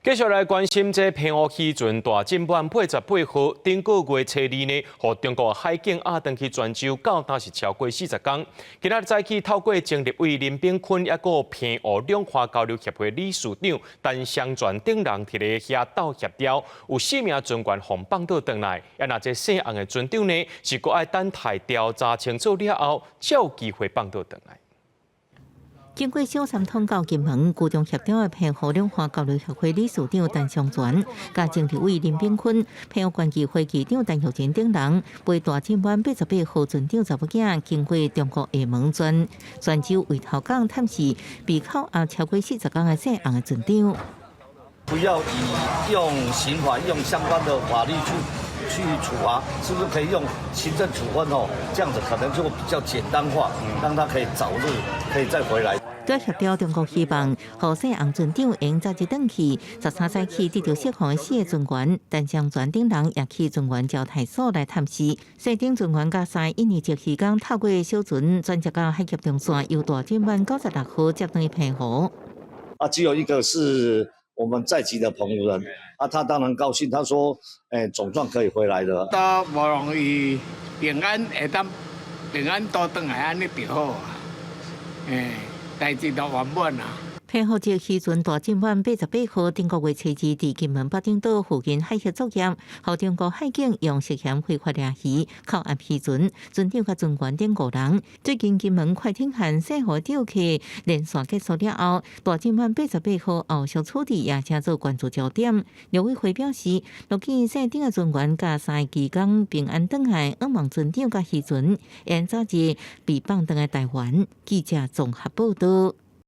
繼續來關心這澎湖漁船大進灣88號，頂個月初二呢，予中國海警押轉去泉州，到今是超過40工。今仔日早起透過前立委林炳坤，抑閣澎湖兩岸交流協會理事長陳雙全等人佇咧遐鬥協調，有四名船員予放倒轉來。啊，若這姓洪的船長呢，是閣愛等待調查清楚了後，才有機會放倒轉來。經過小三通到金門，居中協調的澎湖兩岸交流協會理事長陳雙全，佮前立委林炳坤、澎湖縣議會議長陳玉珍等人，陪大進灣88號船長查某囝，經過中國廈門轉泉州圍頭港探視被扣押超過40工的姓洪的船長。不要以用刑法用相關的法律去處罰，是不是可以用行政處分哦？這樣子可能就比較簡單化，讓他可以早日可以再回來。對協調，中國希望予姓洪船長會早日轉去。13早起得著釋放的四個船員，陳雙全等人也去船員招待所來探視。姓丁船員佮三印尼籍漁工透過小船轉接到海峽中線，由大進灣96號接轉澎湖。啊，只有一個是我們在籍的澎湖人，啊，他當然高興，他說：“欸，總算可以回來了。” 都無容易平安會當平安倒轉來，按呢就好啊，欸，代誌都圓滿啊。澎湖籍漁船大進灣88號頂個月初二佇金門北丁島附近海域作業，予中國海警用涉嫌非法掠魚扣押漁船，船長佮船員等五人。最近金門快艇和細河釣客連線結束了後，大進灣八十八號後續處置也成做關注焦點。陸委會表示，若見姓丁的船員佮三个漁工平安轉來，向望船長佮漁船，會早日被放轉來台灣。記者綜合報道。